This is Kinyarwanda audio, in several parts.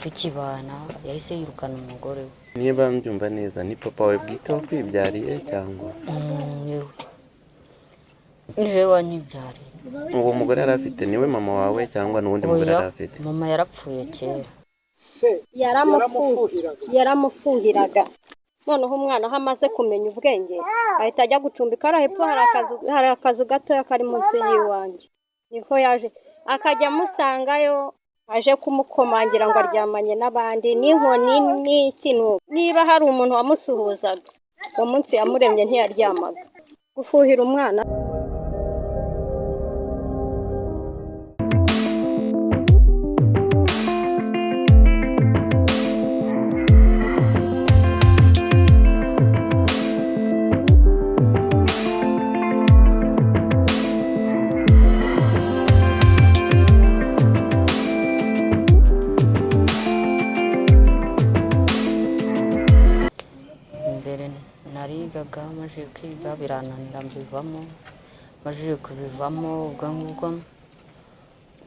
Tukibana yahise yirukana umugore we. Niba mbyumva neza, ni papa wawe bwite wakwibyariye cyangwa? Niwe, niwe wanyibyariye. Uwo mugore yari afite niwe mama wawe cyangwa n'uwundi mugore Oya, yari afite? Mama yarapfuye kera. Yaramufuhiraga. Noneho umwana aho amaze kumenya ubwenge ahita ajya gucumbika hariya hepfo, hari akazu gatoya kari munsi y'iwanjye, niko yaje akajya amusangayo aje kumukomangira ngo aryamanye n'abandi n'inkoni n'iki. Niba hari umuntu wamusuhuzaga uwo munsi yamuremye ntiyaryamaga. Gufuhira umwana. Mbere narigaga, maze kwiga birananira mbivamo. Maze kubivamo ubwo ngubwo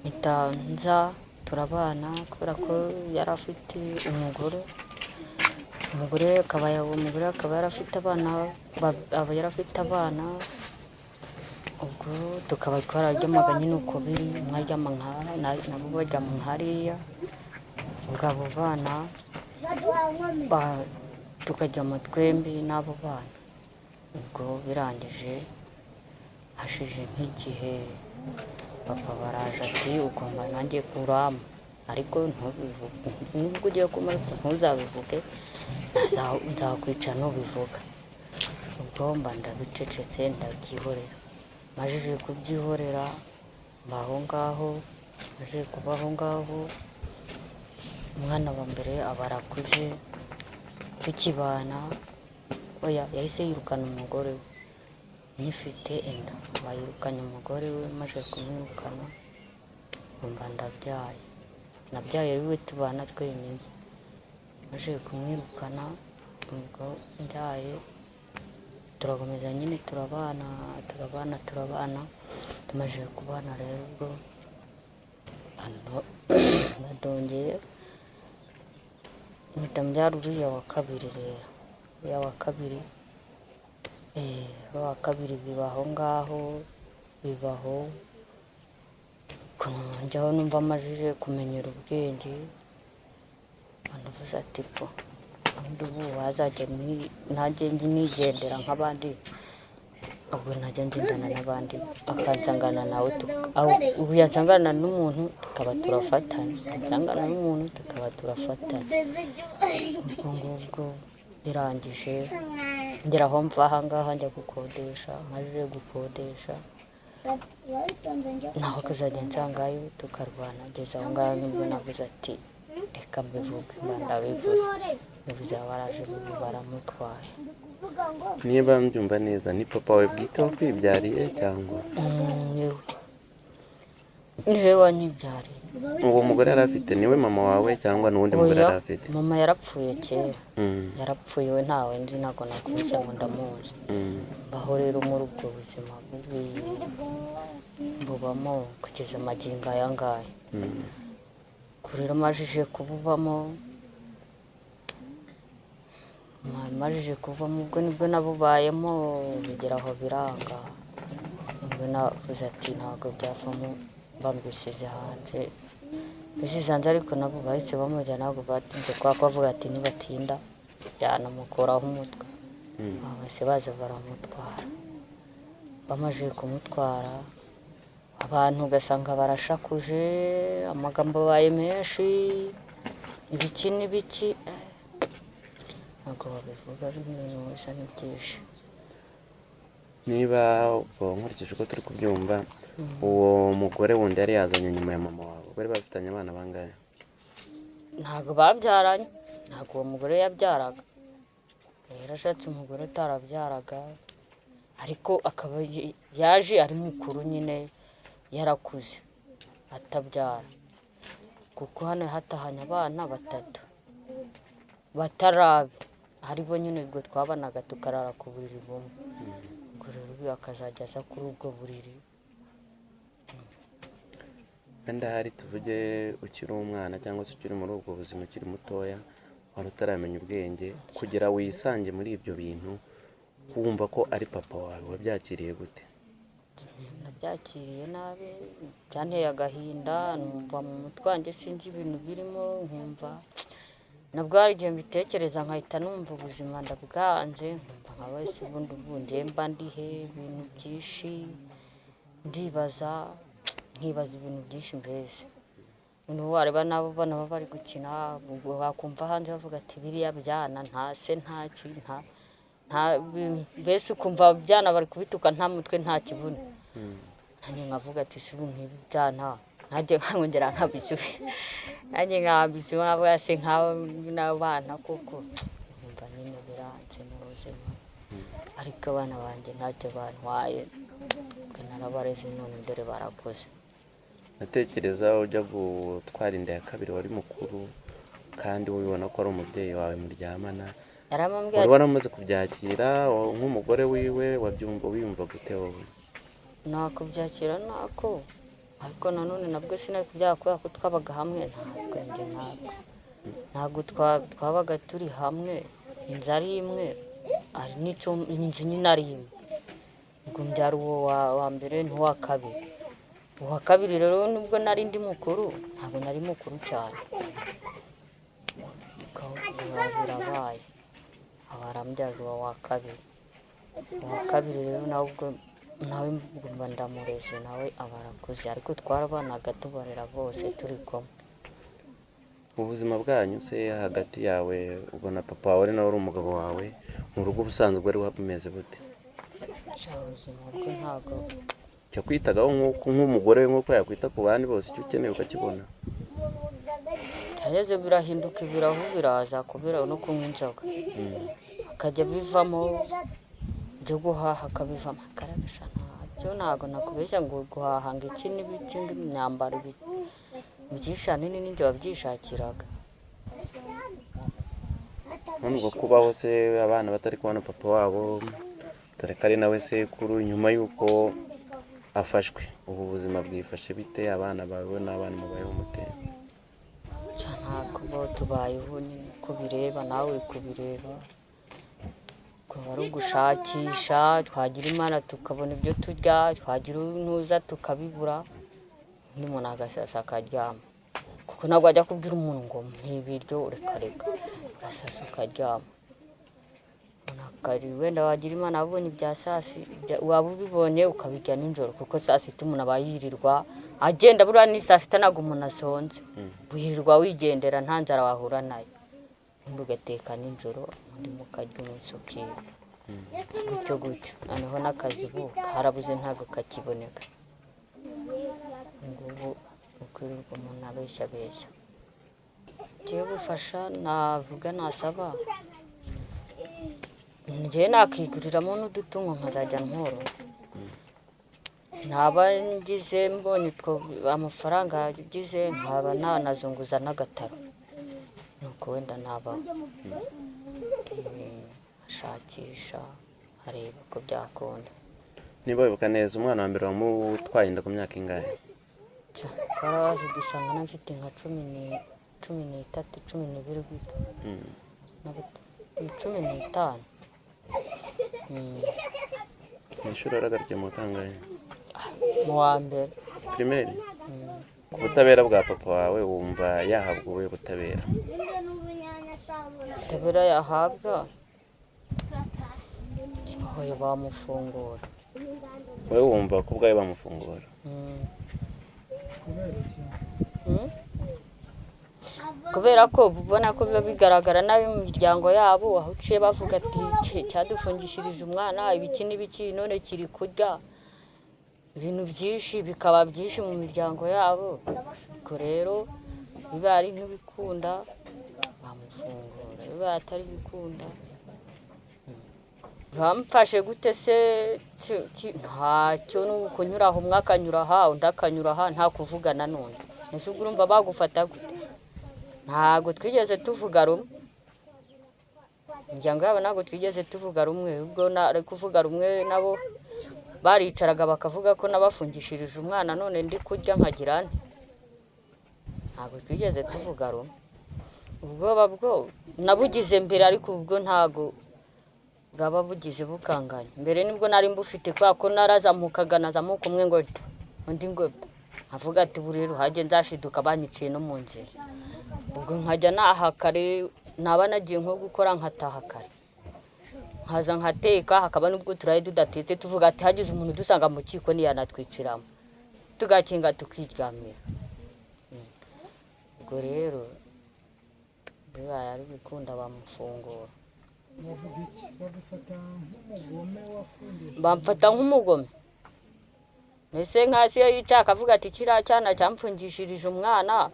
mpita nza turabana, kubera ko yari afite umugore. Umugore akaba yari afite abana, aba yari afite abana. Ubwo tukaba twararyamaga nyine uko biri, umwe aryama nka nabo baryama nk'hariya. Ubwo abo bana tukaryama twembi n'abo bana. Ubwo birangije hashize nk'igihe papa baraje ati ugomba nanjye kurama, ariko ntubivuge, nubwo ugiye kuma ariko ntuzabivuge, nzakwica nubivuga. Ubwo mba ndabicecetse ndabyihorera. Majije kubyihorera mba aho ngaho, maze kuba aho ngaho umwana wa mbere aba arakuze. Tukibana, oya, yahise yirukana umugore we nkifite inda, bayirukanye umugore we. Maze kumwirukana mba ndabyaye, nabyaye ari we tubana twenyine. Maze kumwirukana ubwo mbyaye turakomeza nyine turabana, turabana, turabana. Tumaze kubana rero ubwo badongeye mpita mbyara uriya wa kabiri. Rero uriya wa kabiri, uriya wa kabiri biba aho ngaho, bibaho njyaho numva amajije kumenyera ubwenge. Ndavuze ati po undi ubu wazajya najye nigendera nk'abandi, ubwo najya ngendana n'abandi akansangana nawe, ubu yansangana n'umuntu tukaba turafatanya, yansangana n'umuntu tukaba turafatanya. Ubwo ngubwo birangije ngera aho mva aha ngaha njya gukodesha. Maze gukodesha naho akazajya nsangayo tukarwana. Ngeze aho ngaho nibwo navuze ati reka mbivuge, mba ndabivuze, bivuze baraje baramutwara. Niba mbyumva neza, ni papa wawe bwite wakwibyariye cyangwa? Niwe, niwe wanyibyariye. Uwo mugore yari afite niwe mama wawe cyangwa n'uwundi mugore Oya, yari afite? mama yarapfuye kera. Yarapfuye we ntawe nzi, ntabwo nakubise ngo ndamuzi. Mbaho rero muri ubwo buzima bubi bubamo kugeza magingo aya ngaya. Ubwo rero majije kububamo, majije kuvamo ubwo nibwo nabubayemo bigera aho biranga. Nibwo navuze ati ntabwo byavamo, bambisize hanze, bisize hanze. Ariko nabo bahise bamujyana, ntabwo batinze kubera ko bavuga ati nibatinda yanamukuraho umutwe. Bahise baza baramutwara. Bamaze kumutwara abantu ugasanga barashakuje, amagambo abaye menshi, ibiki n'ibiki, ntabwo babivuga, ibintu bisa n'ibyinshi. Niba ubwo nkurikije uko turi kubyumva, uwo mugore wundi yari yazanye nyuma ya mama wawe bari bafitanye abana bangahe? Ntabwo babyaranye, ntabwo uwo mugore yabyaraga. Yarashatse umugore utarabyaraga, ariko akaba yaje ari mukuru nyine, yarakuze atabyara, kuko hano hatahanye abana batatu batarabe aribo nyine. Ubwo twabanaga tukarara ku buriri bumwe, ubwo rero uyu akazajya aza kuri ubwo buriri. Wenda hari tuvuge ukiri umwana cyangwa se ukiri muri ubwo buzima, ukiri mutoya, wari utaramenya ubwenge, kugira wisange muri ibyo bintu, wumva ko ari papa wawe, wabyakiriye gute? Nabyakiriye nabi, byanteye agahinda, numva mu mutwe wanjye sinzi ibintu birimo, nkumva nabwo hari igihe mbitekereza nkahita numva ubuzima ndabwanze, nkumva nka wese ubundi ubu njye mba ndihe? Ibintu byinshi ndibaza, nkibaza ibintu byinshi mbese. Noneho wareba n'abo bana baba bari gukina, wakumva hanze bavuga ati biriya byana nta se, nta ki, nta nta mbese ukumva byana bari kubituka nta mutwe nta kibuno. Nanjye nkavuga ati si ubu nk'ibi byana, nanjye nkongera nkabisubira, nanjye nkabisubira, nkavuga se nk'aba n'abana koko, nkumva nyine biranze mu buzima. Ariko abana banjye ntacyo bantwaye, narabareze none dore barakoze. Ndatekereza ujya gutwara inda ya kabiri wari mukuru, kandi ubibona ko ari umubyeyi wawe muryamana. Yaramubwiye. Wari waramaze kubyakira nk'umugore wiwe? Wabyumva wiyumva gute wowe? Nakubyakira nako, ariko nanone nabwo sinari kubyara kubera ko twabaga hamwe, ntabwo njye ntabwo twabaga turi hamwe, inzu ari imwe, ari inzu nyine ari imwe. Ubwo mbyara uwo wa mbere n'uwa kabiri. Uwa kabiri rero nubwo nari ndi mukuru, ntabwo nari mukuru cyane. Biba birabaye, aba arambyaje uwo wa kabiri. Uwa kabiri rero nawe ubwo nawe mba ndamureze, nawe aba arakuze, ariko twarabanaga tubarera bose turi kumwe. Mu buzima bwanyu se, hagati yawe ubona papa wawe ari nawe ari umugabo wawe mu rugo, ubusanzwe bwari bumeze bute? Sha, ubuzima bwe ntabwo Yakwitagaho nk'uko nk'umugore we, nk'uko yakwita ku bandi bose, icyo ukeneye ukakibona? Byageze birahinduka, ibirahu biraza kubera no kunywa inzoga, akajya bivamo ibyo guhaha akabivamo akarabisha. Ntabyo, ntabwo nakubeshya ngo guhaha ngo iki n'ibiki, ngo imyambaro byinshi, ahanini ninjye wabyishakiraga. None ubwo kubaho se abana batari kubona papa wabo, dore ko ari nawe sekuru, nyuma y'uko afashwe, ubu buzima bwifashe bite? Abana bawe n'abana mubayeho mute? Sha, ntabwo bo tubayeho nyine uko bireba, nawe uri kubireba, ukaba ari ugushakisha, twagira Imana tukabona ibyo turya, twagira intuza tukabibura, undi muntu agasasa akaryama, kuko ntabwo wajya kubwira umuntu ngo mpa ibiryo, reka reka, urasasa ukaryama. Umuntu wenda wagira Imana wabonye ibya waba ubibonye ukabirya nijoro, kuko saa sita umuntu aba yirirwa agenda, buriya ni saa sita ntabwo umuntu asonze, wirirwa wigendera nta nzara wahura nayo, ubundi ugateka nijoro, ubundi mukarya umunsi ukira gutyo gutyo. Noneho n'akazi ubu karabuze, ntabwo kakiboneka, ngubu ukwirirwa umuntu abeshya abeshya. Njyewe ubufasha navuga nasaba, njyewe nakiguriramo n'udutungo nkazajya nkorora, naba ngize mbonye utwo amafaranga ngize, nkaba nanazunguza n'agataro, nuko wenda nabaho. Ashakisha areba ko byakunda. Niba wibuka neza, umwana wa mbere wamutwaye inda ku myaka ingahe? Twarabaze dusanga mfite nka 13, 12 gutyo, 15. Mu ishuri waragarukiye mu kangahe? Mu wa mbere. Primaire. Ku butabera bwa papa wawe, wumva yahabwa ubuhe butabera? Ubutabera yahabwa, niho bamufungura. Wowe wumva ko ubwawe bamufungura? Kubera ko ubona ko biba bigaragara nabi mu miryango yabo, aho uciye bavuga ati cyadufungishirije umwana ibiki n'ibiki, none kiri kurya ibintu byinshi, bikaba byinshi mu miryango yabo. Ubwo rero biba ari nk'ibikunda bamufungura, biba atari bikunda bamufashe gute se? Ntacyo, ni ukunyura aho, umwe akanyura aha undi akanyura aha, nta kuvugana n'undi. Ese ubwo urumva bagufata gute? Ntabwo twigeze tuvuga rumwe, imiryango yabo ntabwo twigeze tuvuga rumwe. Ubwo nari kuvuga rumwe nabo, baricaraga bakavuga ko nabafungishirije umwana, none ndi kurya nkagira nte? Ntabwo twigeze tuvuga rumwe. Ubwoba bwo nabugize mbere, ariko ubwo ntago bwaba bugize bukanganye. Mbere nibwo nari mbufite, kubera ko narazamukaga nazamuka umwe ngo undi ngo nkavuga ati ubu rero hajye nzashiduka banyiciye no mu nzira. Ubwo nkajya naha kare, naba nagiye nko gukora nkataha kare, nkaza nkateka, hakaba n'ubwo turaye tudatetse, tuvuga ati hagize umuntu udusanga mu kiko ntiyanatwiciramo, tugakinga tukiryamira. Ubwo rero bibaye ari bikunda bamufungura. Bavuga iki? Bagufata nk'umugome wafungishije? Bamfata nk'umugome. Mbese nkasi iyo yicaye akavuga ati kiriya cyana cyamfungishirije umwana,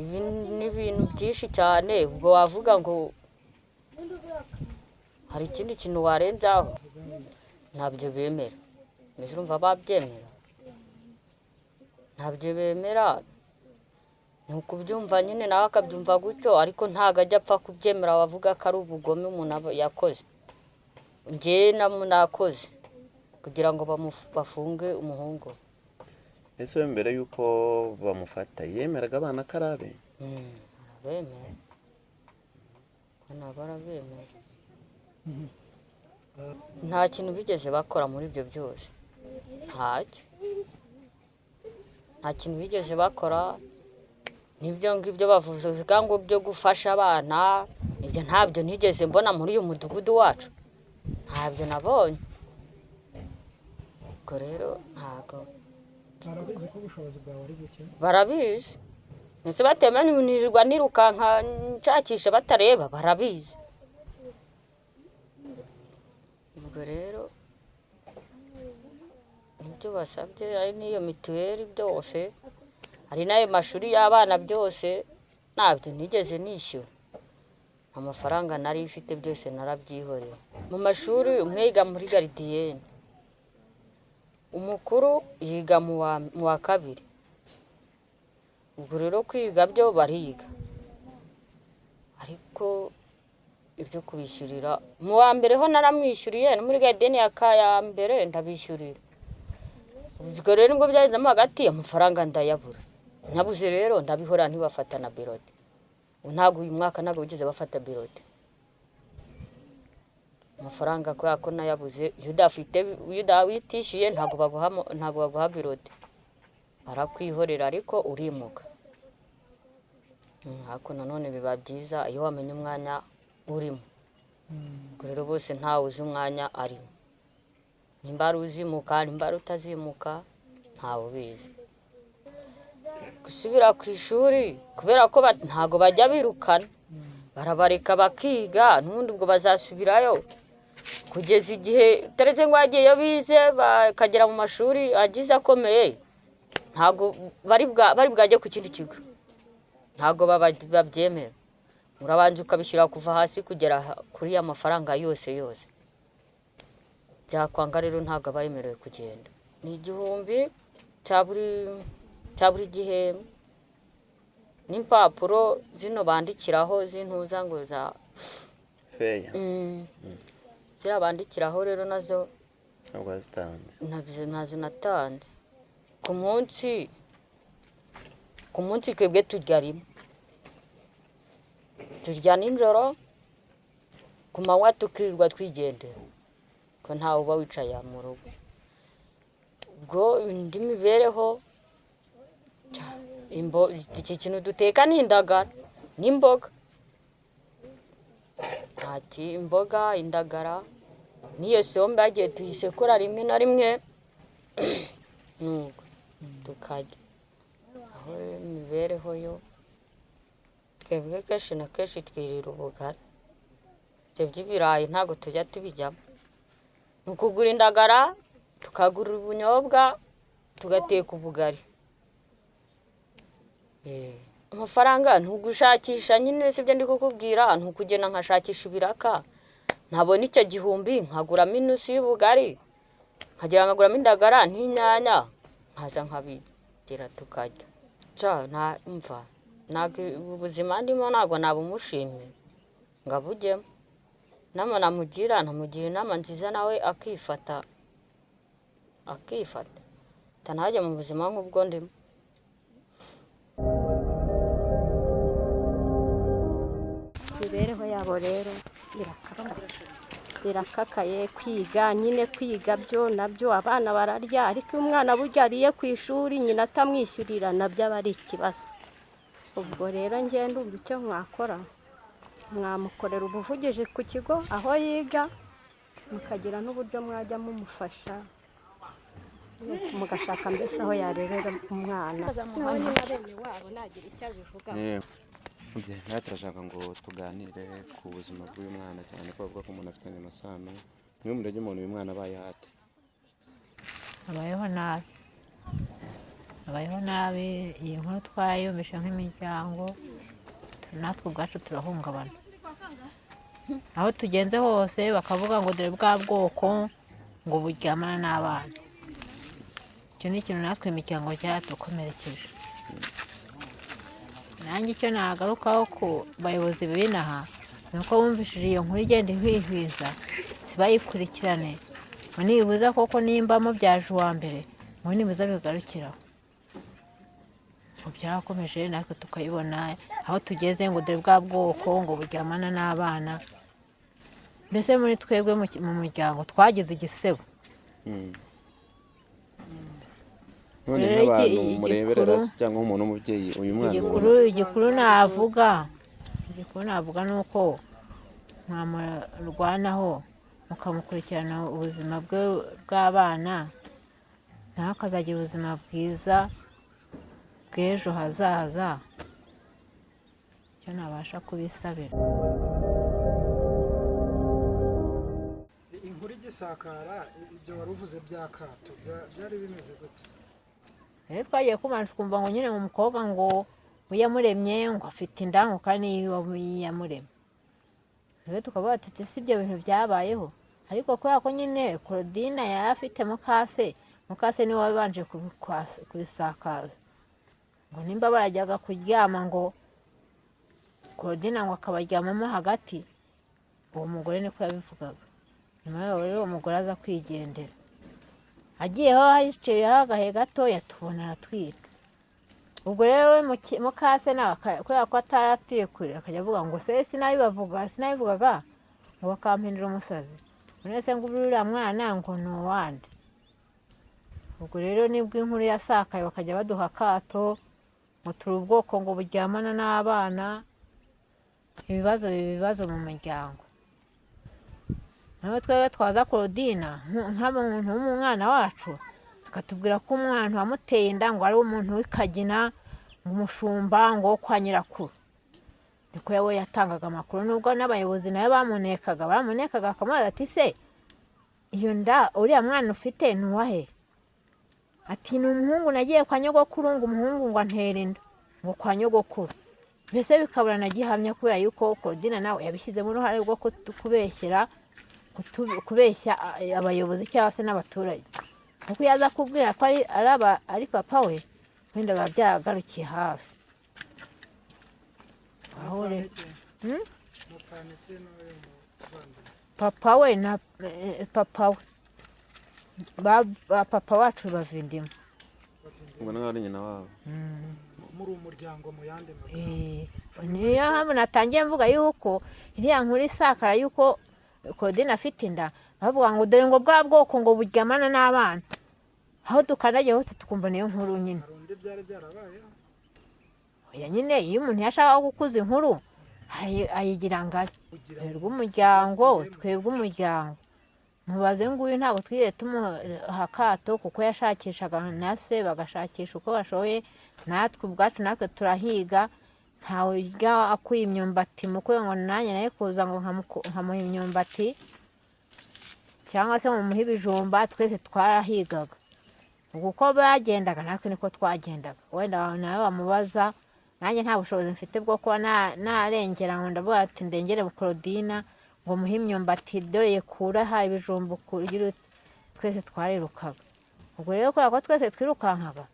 ibi ni ibintu byinshi cyane. Ubwo wavuga ngo hari ikindi kintu warenzaho? Ntabyo bemera. Mbese urumva babyemera? Ntabyo bemera. Ni ukubyumva nyine, nawe akabyumva gutyo, ariko ntabwo ajya apfa kubyemera. Bavuga ko ari ubugome umuntu aba yakoze. Njyewe nakoze kugira ngo bafunge umuhungu. Ese we mbere y'uko bamufata yemeraga abana ko ari abe? Arabemera, ntabwo arabemera. Nta kintu bigeze bakora muri ibyo byose, ntacyo, nta kintu bigeze bakora. N'ibyo ngibyo bavuga ngo byo gufasha abana, ibyo ntabyo nigeze mbona muri uyu mudugudu wacu, ntabyo nabonye. Ubwo rero ntabwo. Barabizi ko ubushobozi bwawe ari buke? Barabizi. Mbese batemera nirirwa nirukanka nshakisha batareba, barabizi. Ubwo rero nibyo basabye, ari n'iyo mituweli byose, hari n'ayo mashuri y'abana byose, ntabyo nigeze nishyura. Amafaranga nari mfite byose narabyihoreye. Mu mashuri umwe yiga muri garidiyene, umukuru yiga mu wa kabiri. Ubwo rero kwiga byo bariga, ariko ibyo kubishyurira, mu wa mbere ho naramwishyuriye, no muri garidiyene ya mbere ndabishyurira. Ubwo rero nibwo byagezemo hagati amafaranga ndayabura. Nyabuze rero ndabihora, ntibafata na birote. Ntabwo uyu mwaka ntabwo wigeze bafata birote. Amafaranga kubera ko nayabuze, iyo udafite, iyo utishyuye ntabwo baguha birote, barakwihorera ariko urimuka. Ariko nanone biba byiza iyo wamenye umwanya urimo. Ubwo rero bose ntawe uzi umwanya arimo, nimba ari uzimuka, nimba ari utazimuka, ntawe ubizi. Gusubira ku ishuri kubera ko ntabwo bajya birukana, barabareka bakiga, n'ubundi ubwo bazasubirayo kugeza igihe utaretse ngo bagiyeyo bize bakagera mu mashuri agize akomeye, ntabwo bari bwajye ku kindi kigo, ntabwo babyemera. Urabanza ukabishyura kuva hasi kugera kuri ya mafaranga yose yose. Byakwanga rero ntabwo aba yemerewe kugenda. Ni 1000 cya buri gihembwe, n'impapuro zino bandikiraho z'intuza ngo za feya ziriya bandikiraho rero nazo ntabwo wazitanze? Ntazo natanze. Ku munsi twebwe turya rimwe, turya nijoro, ku manywa tukirirwa twigendera, ko ntawe uba wicaye mu rugo. Ubwo indi mibereho, iki kintu duteka ni indagara n'imboga, imboga, indagara n'iyo sombe yagiye tuyisekura rimwe na rimwe nuko tukarya. Aho rero imibereho yo twebwe kenshi na kenshi twirira ubugari, ibyo by'ibirayi ntabwo tujya tubijyamo. Ni ukugura indagara, tukagura ubunyobwa, tugateka ubugari. Amafaranga ntugushakisha nyine, sibyo ndi kukubwira, ntukugenda nkashakisha ibiraka, ntabona icyo 1000 nkaguramo inusu y'ubugari, nkagera nkaguramo indagara n'inyanya, nkaza nkabigira tukarya. Mva ntabwo ubuzima ndimo ntabwo nabumushimira ngo abujyemo. Inama namugira, namugira inama nziza nawe akifata, ntajye mu buzima nk'ubwo ndimo. Imibereho yabo rero irakakaye, irakakaye. Kwiga nyine, kwiga byo nabyo abana bararya, ariko iyo umwana burya ariye ku ishuri nyina atamwishyurira, nabyo aba ari ikibazo. Ubwo rero ngenda ndumva icyo mwakora, mwamukorera ubuvugizi ku kigo aho yiga, mukagira n'uburyo mwajya mumufasha, mugashaka mbese aho yarerera umwana. Na bene wabo nagira icyo abivuga. Nawe turashaka ngo tuganire ku buzima bw'uyu mwana, cyane ko bavuga ko umuntu afitanye amasano. Niwe murege umuntu, uyu mwana abayeho ate? Abayeho nabi, abayeho nabi. Iyi nkuru twayumvishe nk'imiryango, natwe ubwacu turahungabana. Aho tugenze hose bakavuga ngo dore bwa bwoko ngo buryamana n'abana. Icyo ni ikintu natwe imiryango cyaratukomerekeje. Nanjye icyo nagarukaho ku bayobozi b'inaha ni uko bumvishije iyo nkuru igenda ihwihwiza, ntibayikurikirane ngo nibuza koko nimba mubyaje uwa mbere, ngo nibuza bigarukiraho. Ngo byarakomeje, natwe tukayibona aho tugeze ngo dore bwa bwoko ngo buryamana n'abana. Mbese muri twebwe mu muryango twagize igisebo. None Rero nk'abantu mureberera igikuru- se cyangwa nk'umuntu w'umubyeyi, uyu mwana igikuru ubona igikuru navuga ni uko mwamurwanaho, mukamukurikirana ubuzima bwe bw'abana, nawe akazagira ubuzima bwiza bw'ejo hazaza. Icyo nabasha kubisabira. Inkuru igisakara, ibyo wari uvuze by'akato byari bimeze gute? Rero twagiye kumanza twumva ngo nyine umukobwa ngo uyamuremye ngo afite inda, ngo kandi yamuremye. Rero tukavuga tuti si ibyo bintu byabayeho, ariko kubera ko nyine Claudine yari afite mukase, mukase niwe wabanje kubisakaza ngo nimba barajyaga kuryama, ngo Claudine ngo akabaryamamo hagati. Uwo mugore niko yabivugaga. Nyuma yaho rero uwo mugore aza kwigendera, agiyeho yicayeho agahe gatoya tubona aratwite. Ubwo rero we mukase nawe kubera ko atari atuye kure, akajya avuga ngo se sinabibavuga, sinabivugaga, ngo bakampindura umusazi, none se ngo uriya mwana ngo ni uwande? Ubwo rero nibwo inkuru yasakaye, bakajya baduha akato ngo turi ubwoko ngo buryamana n'abana. Ibibazo biba ibibazo mu muryango. Nawe twebwe twaza Claudine nk'umuntu w'umwana wacu, akatubwira ko umwana wamuteye inda ngo ari umuntu w'Ikagina, ngo umushumba ngo wo kwa nyirakuru. Niko we yatangaga amakuru, nubwo n'abayobozi nawe bamunekaga bakamubaza ati se iyo nda uriya mwana ufite ni uwahe? Ati ni umuhungu, nagiye kwa nyogokuru, ngo umuhungu ngo antere inda ngo kwa nyogokuru. Mbese bikabura na gihamya, kubera yuko Claudine nawe yabishyizemo uruhare rwo kubeshyera, kubeshya abayobozi cyangwa se n'abaturage, kuko iyo aza kubwira ko ari papa we, wenda biba byagarukiye hafi aho rero. Mupfana iki n'uyu muvandimwe? Papa we na papa we ba papa wacu bavindimwe. Ubwo nawe ari nyina wabo. Muri umuryango mu yandi magambo. Niyo mpamvu natangiye mvuga yuko iriya nkuru isakara yuko Claudine afite inda, bavuga ngo dore ngo bwa bwoko ngo buryamana n'abana. Aho dukandagiye hose tukumva niyo nkuru nyine. Hari undi byari byarabayeho? Oya nyine, iyo umuntu yashaka gukuza inkuru ayigira ngari. Kugira Twebwe umuryango, twebwe umuryango mubaze nguyu ntabwo twigeze tumuha akato, kuko yashakishaga na se, bagashakisha uko bashoboye. Natwe ubwacu natwe turahiga, ntawe ujya akuye imyumbati mukwe ngo nanjye nawe kuza ngo nkamuha imyumbati cyangwa se ngo muhe ibijumba. Twese twarahigaga. Ubwo uko bagendaga natwe niko twagendaga. Wenda nawe wamubaza, nanjye nta bushobozi mfite bwo kuba narengera ngo ndavuga ati ndengere Claudine ngo muhe imyumbati, dore kuraha ibijumba ugira ute. Twese twarirukaga. Ubwo rero kubera ko twese twirukankaga,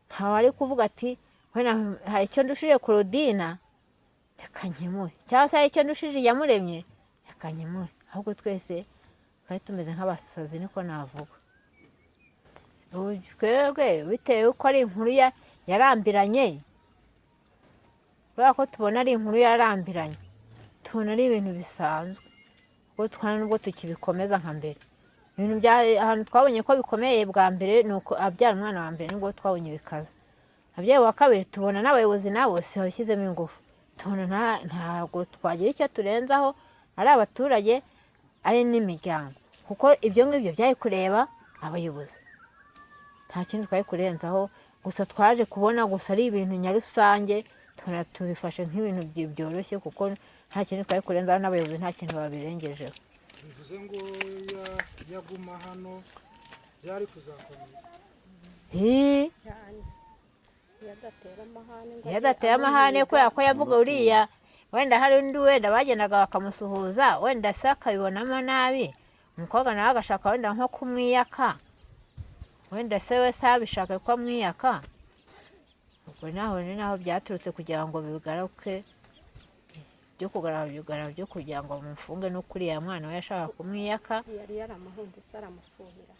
ntawe ari kuvuga ati wenda hari icyo ndushije Claudine reka nkimuhe, cyangwa se hari icyo ndushije Iyamuremye reka nkimuhe. Ahubwo twese twari tumeze nk'abasazi, niko navuga. Ubu twebwe bitewe uko ari inkuru yarambiranye, kubera ko tubona ari inkuru yarambiranye. Tubona ari ibintu bisanzwe, ubwo twana nubwo tukibikomeza nka mbere. Ibintu bya ahantu twabonye ko bikomeye bwa mbere ni uko abyara umwana wa mbere, nibwo twabonye bikaze. Abyaye uwa kabiri tubona n'abayobozi nabo si babishyizemo ingufu, tubona ntabwo twagira icyo turenzaho, ari abaturage ari n'imiryango, kuko ibyo ngibyo byari kureba abayobozi, nta kindi twari kurenzaho. Gusa twaje kubona gusa ari ibintu nyarusange, tubona tubifashe nk'ibintu byoroshye, kuko nta kintu twari kurenzaho, n'abayobozi nta kintu babirengejeho. Bivuze ngo yaguma hano byari kuzakomeza? Hii. Iyo adatera amahane ngo Iyo adateye amahane, kubera ko yavuga uriya, wenda hari undi wenda bagendaga bakamusuhuza, wenda se akabibonamo nabi, umukobwa nawe agashaka wenda nko kumwiyaka, wenda se we se abishaka ko amwiyaka. Ubwo naho ni naho byaturutse kugira ngo bigaruke byo kugaragara byo kugira ngo bamufunge, no kuri ya mwana we yashaka kumwiyaka. Yari yaramuhunze, se aramufuhira.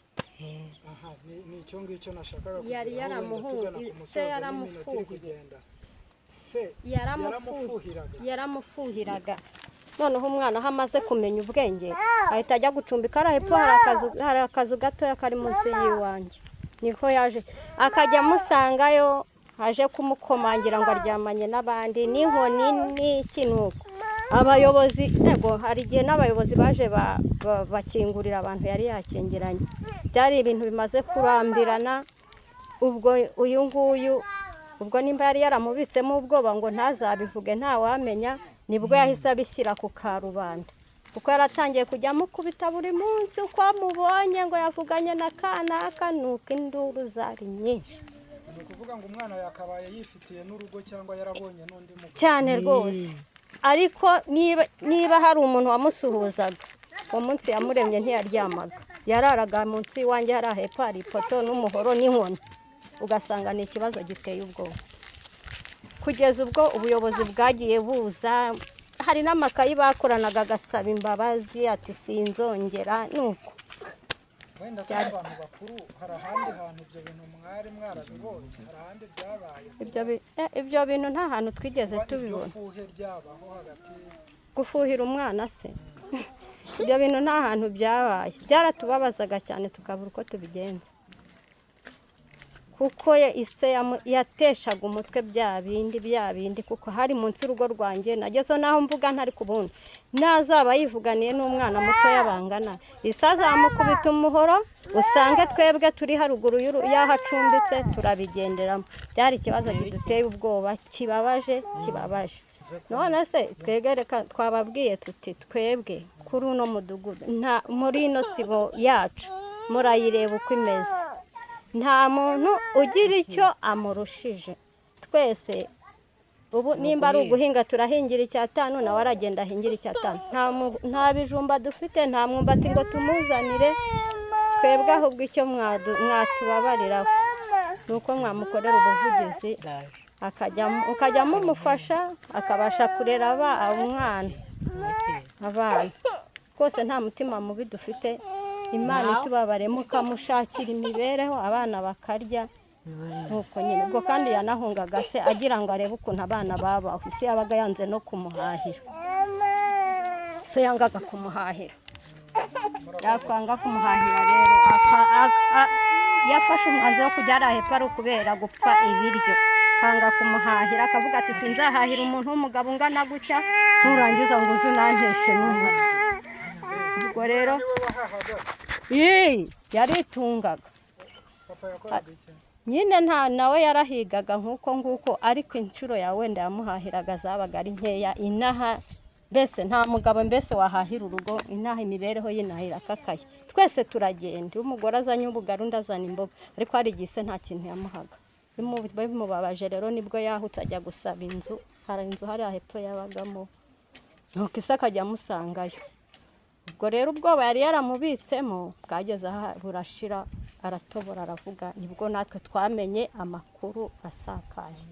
Aha ni icyo ngicyo nashakaga Yari kugeraho, wenda tugana ku se musozo n'iminota iri yaramufuhiye. kugenda. Se Yaramufuhiraga. yaramufuhiraga? Yaramufuhiraga. Noneho umwana aho amaze kumenya ubwenge ahita ajya gucumbika hariya hepfo, hari akazu gatoya kari munsi y'iwanjye, niko yaje akajya amusangayo, aje kumukomangira ngo aryamanye n'abandi n'inkoni n'iki. Nuko abayobozi, yego, hari igihe n'abayobozi baje bakingurira abantu yari yakingiranye. Byari ibintu bimaze kurambirana. Ubwo uyu nguyu, ubwo nimba yari yaramubitsemo ubwoba ngo ntazabivuge, ntawamenya, nibwo yahise abishyira ku karubanda, kuko yaratangiye kujya amukubita buri munsi uko amubonye ngo yavuganye na kanaka. Nuko induru zari nyinshi. Ni ukuvuga ngo umwana yakabaye yifitiye n'urugo cyangwa yarabonye n'undi mugabo? Cyane rwose, ariko niba hari umuntu wamusuhuzaga, uwo munsi yamuremye ntiyaryamaga, yararaga munsi y'iwanjye hariya hepfo hari ipoto n'umuhoro n'inkoni, ugasanga ni ikibazo giteye ubwoba, kugeza ubwo ubuyobozi bwagiye buza. Hari n'amakayi bakoranaga, agasaba imbabazi ati sinzongera, nuko. Wenda se abantu bakuru, hari ahandi hantu ibyo bintu mwari mwarabibonye? Hari ahandi byabaye? Ibyo bintu nta hantu twigeze Kuba iryo tubibona. fuhe ryabaho hagati? Gufuhira umwana se, ibyo bintu nta hantu byabaye. Byaratubabazaga cyane, tukabura uko tubigenza, kuko ise yateshaga umutwe bya bindi bya bindi, kuko hari munsi y'urugo rwanjye. Nagezeho naho mvuga ntari kubundi, nazaba yivuganiye n'umwana mutoya bangana, ise azamukubita umuhoro, usange twebwe turi haruguru y'aho acumbitse turabigenderamo. Byari ikibazo kiduteye ubwoba, kibabaje, kibabaje. None se twebwe, reka twababwiye tuti twebwe kuri uno mudugudu, nta muri ino sibo yacu murayireba uko imeze, nta muntu ugira icyo amurushije. Twese ubu nimba ari uguhinga turahingira icyatanu, nawe aragenda ahingira icyatanu. Nta bijumba dufite, nta mwumbati ngo tumuzanire. Twebwe ahubwo icyo mwatubabariraho ni uko mwamukorera ubuvugizi, akajya mumufasha, akabasha kurera umwana, abana rwose. Nta mutima mubi dufite, Imana itubabare, mukamushakira imibereho, abana bakarya, nuko nyine. Ubwo kandi yanahungaga se agira ngo arebe ukuntu abana babaho. Isi yabaga yanze no kumuhahira, se yangaga kumuhahira. Yakwanga kumuhahira rero, yafashe umwanzuro wo kujya hariya hepfo ari ukubera gupfa ibiryo, kanga kumuhahira, akavuga ati sinzahahira umuntu w'umugabo ungana gutya, nurangiza ngo uze unanteshe n'umutwe. Ubwo rero Niwe wahahaga? Ii, yaritungaga. Papa yakoraga iki? Nyine nta nawe yarahigaga nk'uko nguko, ariko inshuro ya wenda yamuhahiraga zabaga ari nkeya. Inaha mbese nta mugabo mbese wahahira urugo, inaha imibereho y'inaha irakakaye. Twese turagenda, iyo umugore azanye ubugari undi azana imboga, ariko hari igihe se nta kintu yamuhaga. Bimubabaje rero nibwo yahutse ajya gusaba inzu. Hari inzu hariya hepfo yabagamo, nuko ise akajya amusangayo. Ubwo rero ubwoba yari yaramubitsemo bwageze aha burashira, aratobora aravuga, nibwo natwe twamenye amakuru asakaye.